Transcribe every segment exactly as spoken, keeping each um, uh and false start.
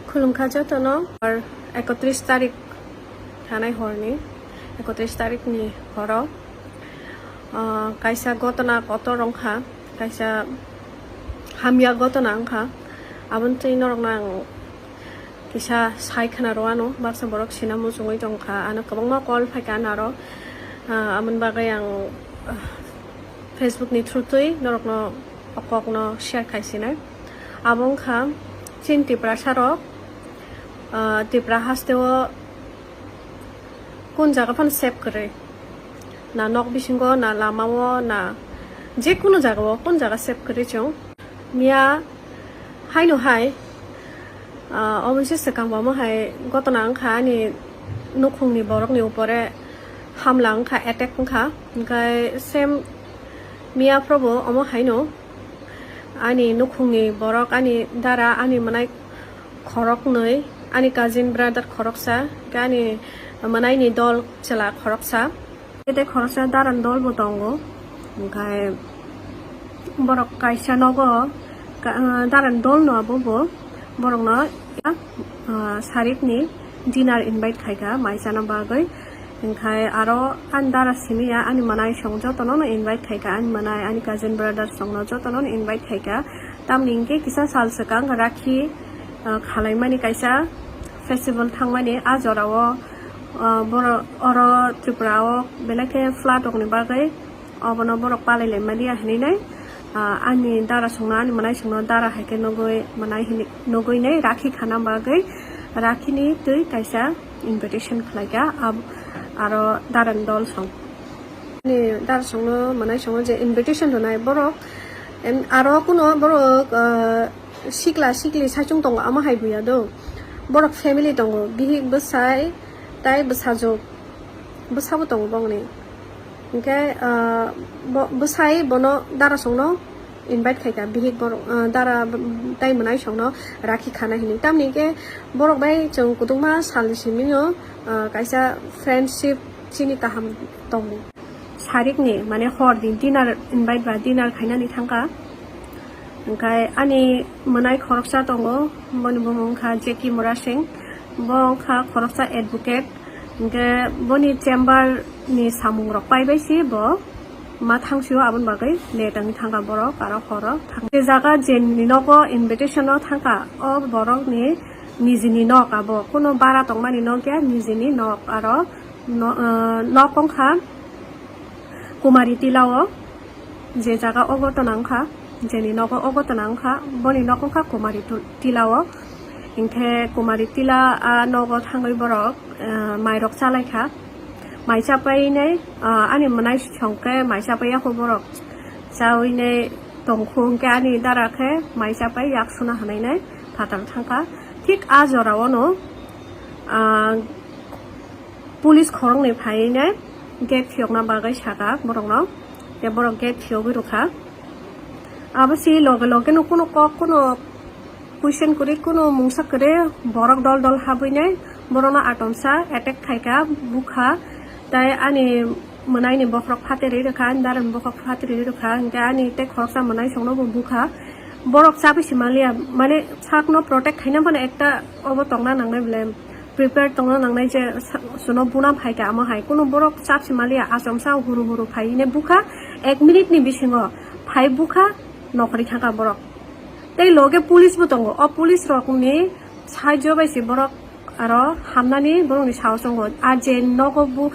Khulumkha jotono, ar ekotris tarik thanai horni, ekotris tarikni horo, ah, kaisa gotona kotor wngkha, kaisa hamya gotona wngkha. Aboni twi norokno ang kisa sai khna rw ano, baksa borok sina muchungwi tongkha, ano kwbangma call phaikha ano aro, ah, aboni bagwi ang, ah, Facebook ni through twi norokno o kokno share khaisinai. Abo wngkha chini Tiprasa rok, ah, Tipra hasteo kun jaga phano safe kwrwi, na nok bisingo, na lamao, na jekunu jagao kun jaga safe kwrwi chwng. Miya haino hai, ah, omoise swkang bo omo hai gotona wngkha ani nukhungni borokni upore hamla wngkha, attack wngkha. Hwnkhe same miya phrobo omo haino ani nukhungni borok, ani dara, ani mwnai khoroknwi, ani cousin brother khoroksa, hwnkhe ani mwnaini dol chwla khoroksa. Tei khoroksa daran dol bo tongo, hwnkhe borok kaisa nogo ka-, ah, daran dol no abo bo borokno, ah, sarikni dinner invite khaikha mai chana bagwi, hwnkhe aro ani dara simi ya ani mwnai song jotono no invite khaikha, ani mwnai, ani cousin brother songno jotono no invite khaikha, tamni hwnkhe kisa sal swkang rakhi, ah, khalaimani kaisa festival thangmani a jorao. Ah, borok oro Tripura o belai khe flat rokni bagwi obono borok palai lai mani ya hinwi nai. Ah, ani dara songno, ani mwnai songno dara hai khe nugwi mwnai hinwi nugwi nai rakhi khana bagwi rakhini twi kaisa invitation khlai kha, ab-, aro daran dol song. Ani dara songno mwnai songo je invitation rwnai borok, em, aro kuno borok, ah, sikla sikli saichung tongo, amo hai buya do. Borok family tongo, bihik bwsai tai bwsajwk, bwsabo tongo bongni. Hwnkhe, ah, bo-, bwsai bono dara songno invite khaikha, bihik borok, ah, dara tai mwnai songno rakhi khana hinwi. Tamni hwnkhe borok bai chwng kwdwkma salni simi o, ah, kaisa friendship chini kaham tongo. Sarikni, mane, horni dinner invite ba dinner khainani thangkha. Hwnkhe ani mwnai khoroksa tongo, boni bumung wngkha Jackie Murasing. Bo wngkha khoroksa advocate. Hwnkhe boni chamber ni samung rok paibai se bo ma thangsio, aboni bagwi late wngwi thangkha borok aro horo thang-, je jaga jeni nogo invitation o thangkha, o borokni nijini nok abo, kuno bara tongmani nok ya, nijini nok aro no-, ah, nok wngkha Kumari Tila o, je jaga o gotona wngkha, jeni nogo o gotona wngkha, boni nok wngkha Kumari Tu-, Tila o. Hinkhe Kumari Tila a nogo thangwi borok, ah, mairok chalaikha. Mai chapainai, ah, ani mwnai songkhe mai chapai yakho borok. Chaoinai tongkhu hwnkhe ani dara khe mai chapai yak suna hanainai phatar thangkha. Thik a jorao no, ah, police khoroknwi phaiwi nai gate phiyokna bagwi sakha borokno, tei borok gate phiyogwi rwkha. Abo se loge loge no kuno kok, kuno question kwrwi, kuno mungsa kwrwi, borok dol dol habwi nai borokno atomsa attack khaikha, bukha, tei ani mwnaini bokhorok phaterwi rwkha, ani darani bokhorok phaterwi rwkha, hinkhe ani tei khoroksa mwnai songno bo bukha. Borok chabwi se manliya, mane sakno protect khaina phano ekta obo tongna nangnai belai. Prepare tongna nangnai je sa-, suno buna phaikha amo hai. Kuno borok chap se manliya, achomsa huru huru phai hine bukha, ek minute ni bisingo phai bukha, nokhorwi thangkha borok. Tei loge police bo tongo. O police rokni saijo bai se borok aro hamnani borokni sao chongo. A je nogo bu-,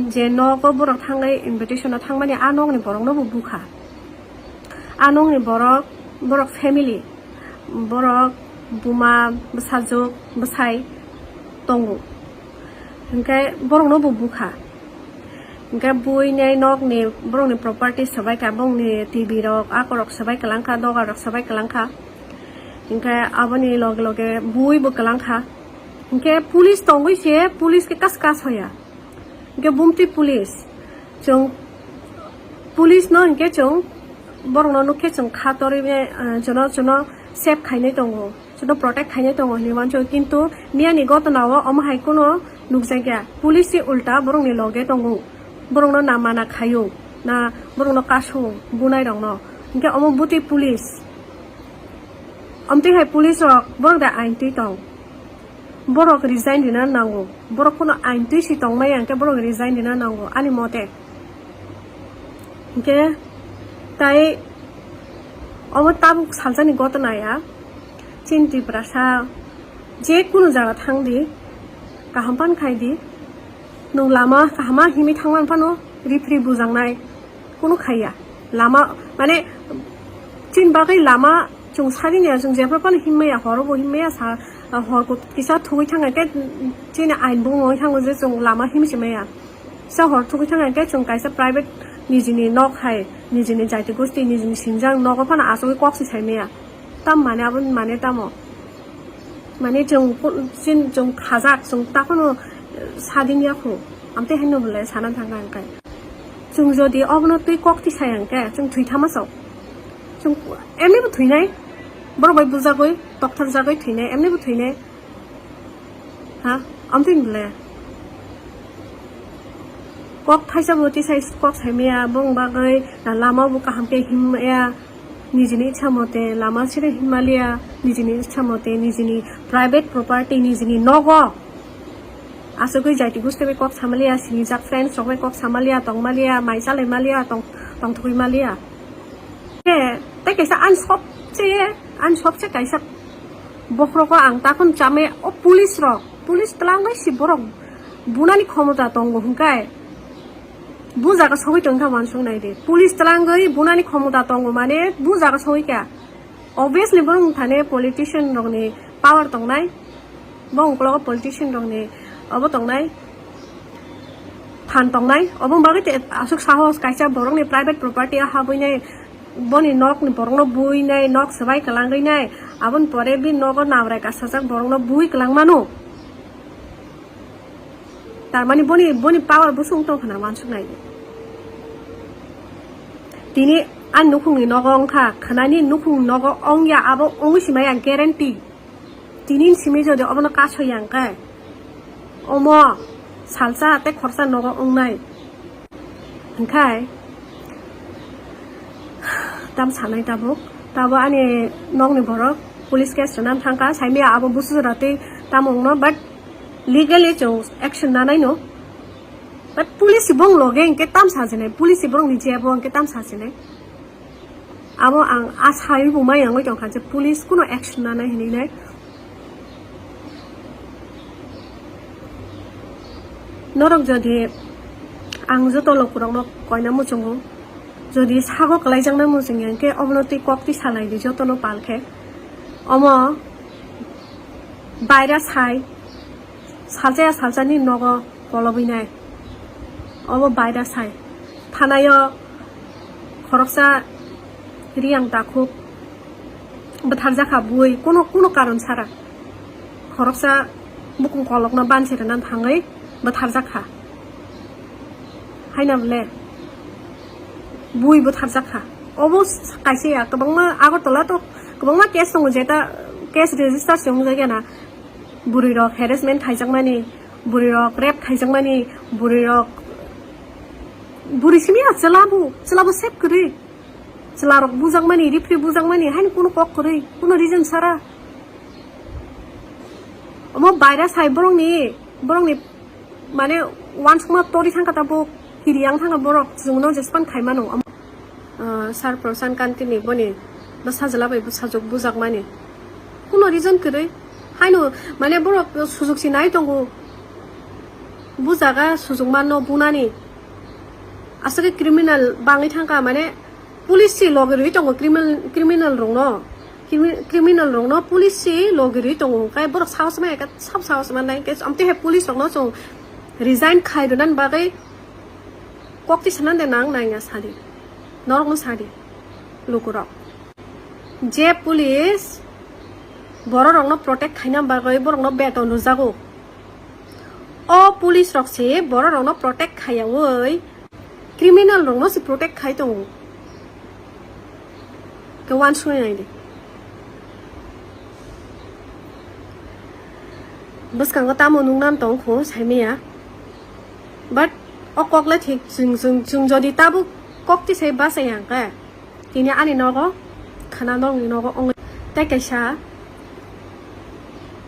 je nogo borok thangwi invitation o thangmani, a nokni borokno bo bukha. A nokni borok, borok family, borok buma, bwsajwk, bwsai tongo. Hinkhe borokno bo bukha. Hinkhe buini nokni borokni property swbaikha, bongni T V rok, akorok swbai kwlangkha, dogar rok swbai kwlangkha. Hinkhe aboni loge loge bui bo kwlangkha. Hinkhe police tongwi se, police khe kas kas hoya. Hinkhe bumtwi police. Chwng police no hinkhe chwng borokno nukkhe chwng kha torwi, eh, jono jono save khainai tongo, jono protect khainai tongo hinwi wansukgo, kintu miyani gotona o omo hai kheno nukjakya. Police se ulta borokni loge tongo, borokno na mana khaio, na borokno kaso bunai rokno. Hinkhe omo butwi police. Omtwi hai police rok borok da ain twi tong. Borok resign rina nango, borok kono ain twi si tongmaya hwnkhe borok resign rina nango ani mote. Hwnkhe tai obo tabuk salsani gotona ya, chini Tiprasa je kunu jaga thang di, kaham pan khai di, nwng lama kahama himwi thangma phano rifri bujangnai. Kunu khaiya. Lama, mane, chini bagwi lama chwng sari niya, chwng jephru phano himmaya, horo bo himmaya, sa, hor kut-, kisa thugwi thangkhe chini ain bumung wng thango je chwng lama himwi se maya. Kisa hor thugwi thangkhe chwng kaisa private nijini nok hai, nijini jaiti gosti, nijini sinjang nogo phano asugwi kok se sai maya. Tam mane abo mane tamo? Mane chwng, chwng khajak, chwng takhwno sadin yakho. Amtwi haino belai sana thangkha hwnkhe. Chwng jodi obono twi kok tisai hwnkhe, chwng thwi thama sok. Chwng emnibo thwinai. Borok bai bujagwi, tokthar jagwi thwinai, emnibo thwinai. Ha? Amtwi belai. Kok thaisa bo tisai kok saimaya, bong bagwi na lama bo kaham khe himmaya. Nijini ichha mote lama sire himaliya, nijini ichha mote nijini private property, nijini nogo. Asugwi jaiti gusti bai kok samaliya, sinijak friends rok bai kok samaliya, tongmaliya, mai chalai maliya, tong, tongthogwi maliya. Te, te kaisa ani sobse, ani sobse kaisa bokhrogo ang takhon chame o police rok, police twlangwi si borok bunani khomota tongo hwnkhe. Bu jaga sogwi tongkha wansuk nai di. Police twlangwi bunani khomota tongo mane bu jaga sogwi kha. Obviously borok thani politician rokni power tongnai. Bo uklogo politician rokni obo tongnai. Phan tongnai. Obo bagwi te aswk sahos kaisa borokni private property o habwi nai, boni nokni borokno bui nai, nok swbai kwlangwi nai. Aboni pore bini nogo nabrai kasajak borokno bui kwlang mano. Tarmani boni, boni power bwswng tong khna wansuk nai. Tini ani nukhungni nogo wngkha, khwnani nukhungni nogo wngya, abo wngwi simaya guarantee. Tini simi jodi obono kasoi ya hwnkhe, omo salsa tei khorsa nogo wngnai. Hwnkhe tam sanai tabuk, tabo ani nokni borok police case rwna thangkha, saimaya abo busu jora tei tamo wngno, but legally chwng action nanai no. But police bong loge hwnkhe tam sajinai, police borokni jebo hwnkhe tam sajinai. Abo ang a saiwi bo mai wngwi tongkha je police kuno action nanai hinwi nai. Norok jodi ang joto lokurokno koina muchungo, jodi sago kwlaijakna muchungya hwnkhe obono twi kok twi salai di jotono pal khe. Omo baira sai, salsa ya salsani nogo kolobwi nai. Obo baira sai. Thanaio khoroksa Riyang takhuk bwtharjakha bui, kuno, kuno karon sara. Khoroksa bukung kolokno bansi rwna thangwi bwtharjakha. Haina bole bui bwtharjakha. Obo s-, kaisa ya, kwbangma Agartala to kwbangma case tongo, jeta case register se wngjakya na. Bwrwi rok harassment khaijakmani, bwrwi rok rape khaijakmani, bwrwi rok, bwrwi simi ya chwla bo, chwla bo sep kwrwi. Chwla rok bujakmani, rifri bujakmani, haino kuno kok kwrwi, kuno reason sara. Omo baira sai borokni, borokni mane wansukma tori thangkha tabuk, hiriyang thangkha borok, chwngno jespan khaimano. Ah, Sir Prasant Kanti ni boni bwsajwla bai bwsajwk bujakmani. Kuno reason kwrwi. Haino, mane, borok sujuk si nai tongo. Bujaga sujuk manno bunani. Aswk khe criminal bangwi thangkha, mane, police si logi rwi tongo criminal, criminal rokno. Crimi-, criminal rokno police si logi rwi tongo. Hwnkhe borok sahos maya khe sab sahos mannai. Hwnkhe amtwi hai police rokno chwng resign khai rwna bagwi kok twi sanani de nang nangya sadi. Norokno sadi. Lukurok. Je police bororokno protect khaina bagwi borokno beton rwjago. O police rok se bororokno protect khaiyaui criminal rokno se protect khai tongo. Khe wansuknai nai di. Bwskango tamo nungnan tong kho saimaya. But o kok le thik, chwng, chwng, chwng jodi tabuk kok tisai bachai ya hwnkhe, tini ani nogo khwna nokni nogo wngwi tei kaisa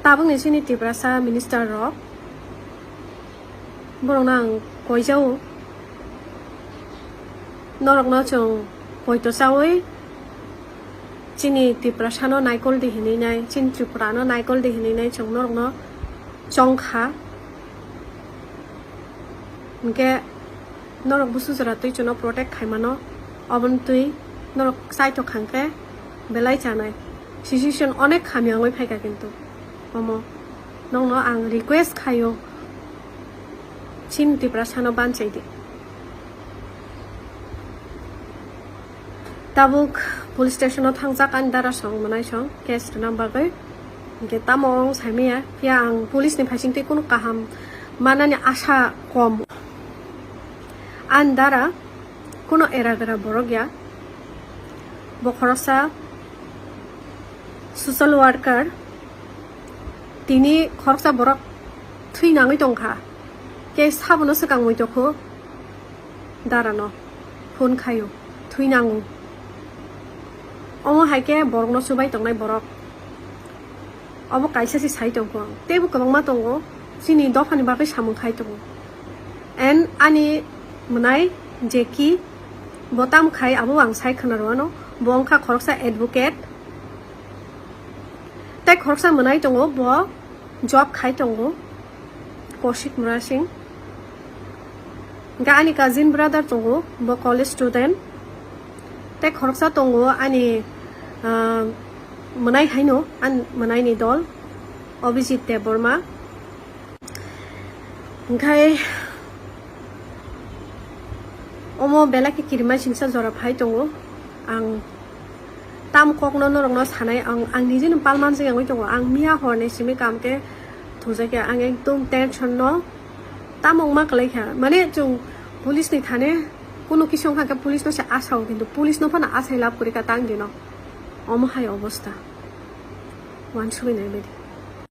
Tabukni chini Tiprasa minister rok, borokno ang koijao, norokno chwng poito chawi chini Tiprasano naikol di hinwi nai, chini Tripurano naikol di hinwi nai chwng norokno chongkha. Hinkhe norok busu jora twi chwngno protect khaimano, oboni twi norok chaithok khangkhe belai chanai. Situation onek hamya wngwi phaikha kintu omo nokno ang request khaio, chini Tiprasano banchai di. Tabuk police station o thangjak ani dara song mwnai song case rwna bagwi. Hinkhe tamo wng saimaya, phiya ang police ni phaising twi kunu kaham manani asa kom. Ani dara kunu era gra borok ya, bo khoroksa social worker, tini khoroksa borok thwi nangwi tongkha, khe sabono swkang muitokho. Darano phone khaio, thwi nango. Omo hai khe borokno chubai tongnai borok. Obo kaisa se sai tongkho ang. Teibo kwbangma tongo, chini dophani bagwi samung khai tongo. And ani mwnai Jackie, bo tam khai abo ang sai khwna rwano. Bo wngkha khoroksa advocate. Tei khoroksa mwnai tongo, bo job khai tongo, Kaushik Murasing. Hinkhe ani cousin brother tongo, bo college student. Tei khoroksa tongo ani, ah, mwnai haino, ani mwnaini dol, Abhijit Debbarma. Hinkhe omo belai khe kirima singsa jora phai tongo. Ang tam kokno norokno sanai, ang, ang nijeno palmanjak wngwi tongo. Ang miya horni simi kam khe thujak ya, ang ekdom tension no tamo wngma kwlai kha. Mane chwng police ni thane kuno kisa wngkha khe police no se asao, kintu police no phano asai lab kwrwi kha tang dino. Omo hai obostha. Wansugwi nai bai di.